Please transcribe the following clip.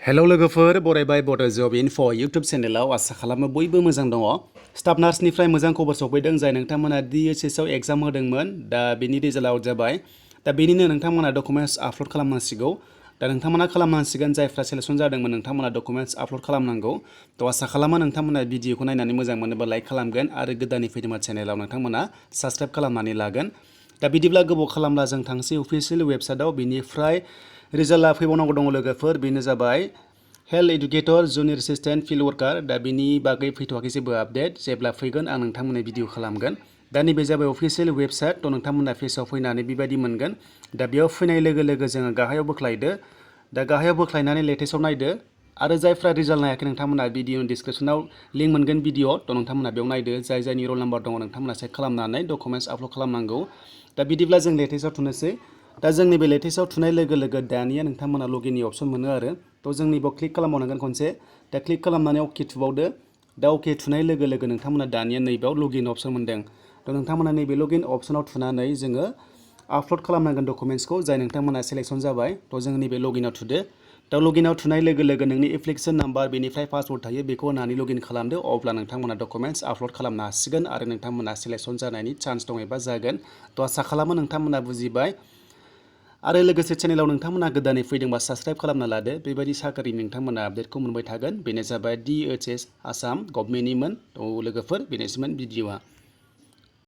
Hello लोगोफोर बरायबाय बड' जब enough' YouTube चेनेलाव आसा खालामो बयबो मोजां दङ। स्टाफ नार्सनिफ्राय मोजां खबर सफैदों जाय नोंथांमोना DHS आव एग्जाम होदोंमोन दा बेनि रिजाल्ट आउट जाबाय। दा बेनिनो नोंथांमोना डकुमेन्ट्स आपल'ड खालामनांसिगौ। दा नोंथांमोना खालामनांसिगोन जायफ्रा सेलेक्शन जादोंमोन नोंथांमोना डकुमेन्ट्स आपल'ड खालामनांगौ। थ' आसा खालामो नोंथांमोना भिडिअखौ नायनानै मोजां मोनोबा लाइक खालामगोन आरो गोदानै फैदोंबा चेनेलाव नोंथांमोना साबस्क्राइब खालामनानै लागोन। दा बिदिब्ला गोबाव खालामब्ला जों थांसै अफिसियेल वेबसाइटआव बिनिफ्राय रिजाल्टआ फैबावनांगौ दङ लोगोफोर बेनो जाबाय health educator junior assistant field worker दा बिनि बागै फैथ'वाखै जेबो आपडेट जेब्ला फैगोन आं नोंथांमोननो भिडिअ खालामगोन। दा नैबे जाबाय अफिसियेल वेबसाइट थ' नोंथांमोना पेजआव फैनानै बेबायदि मोनगोन। दा बेयाव फैनाय लोगो लोगो जोङो गाहायाव बोख्लायदो। दा गाहायाव बोख्लायनानै लेटेस्टआव नायदो आरो जायफ्रा रिजाल्ट नायाखै नोंथांमोना भिडिअनि डिसक्रिपसनाव लिंक मोनगोन भिडिअ थ' नोंथांमोना बेयाव नायदो जायनि रल नाम्बार दङ नोंथांमोना चेक खालामनानै डकुमेन्ट्स आपल'ड खालामनांगौ। दा बिदिब्ला जों लेटेस्टआव थुनोसै। दा जोंनि बे लेटेस्टआव थुनाय लोगो लोगो दानिया नोंथांमोना लगिननि अपसन मोनो आरो थ' जोंनि बेयाव क्लिक खालामबावनांगोन खनसे। दा क्लिक खालामनानै अके थुबावदो। दा अके थुनाय लोगो लोगो नोंथांमोना दानिया नैबेयाव लगइन अपसन मोनदों। थ' नोंथांमोना नैबे लगइन अपसनाव थुनानै जोङो आपल'ड खालामनांगोन डकुमेन्ट्सखौ जाय नोंथांमोना सेलेक्शन जाबाय। थ' जों नैबे लगइनाव थुदो। दा लगइनाव थुनाय लोगो लोगो नोंनि एप्लिकेसन नाम्बार बेनिफ्राय पासवर्ड थायो बेखौ होनानै लगइन खालामदो अब्ला नोंथांमोना डकुमेन्ट्स आपल'ड खालामनो हासिगोन आरो नोंथांमोना सेलेक्शन जानायनि चान्स दं एबा जागोन। थ' आसा खालामो नोंथांमोना बुजिबाय आरो लोगोसे चेनेलाव नोंथांमोना गोदानै फैदोंबा साबस्क्राइब खालामना लादो बेबायदि साख्रि नोंथांमोना आपडेटखौ मोनबाय थागोन। बेनो जाबाय DHS आसाम गभर्नमेन्टनिमोन। थ' लोगोफोर बेनोसैमोन भिडिअआ।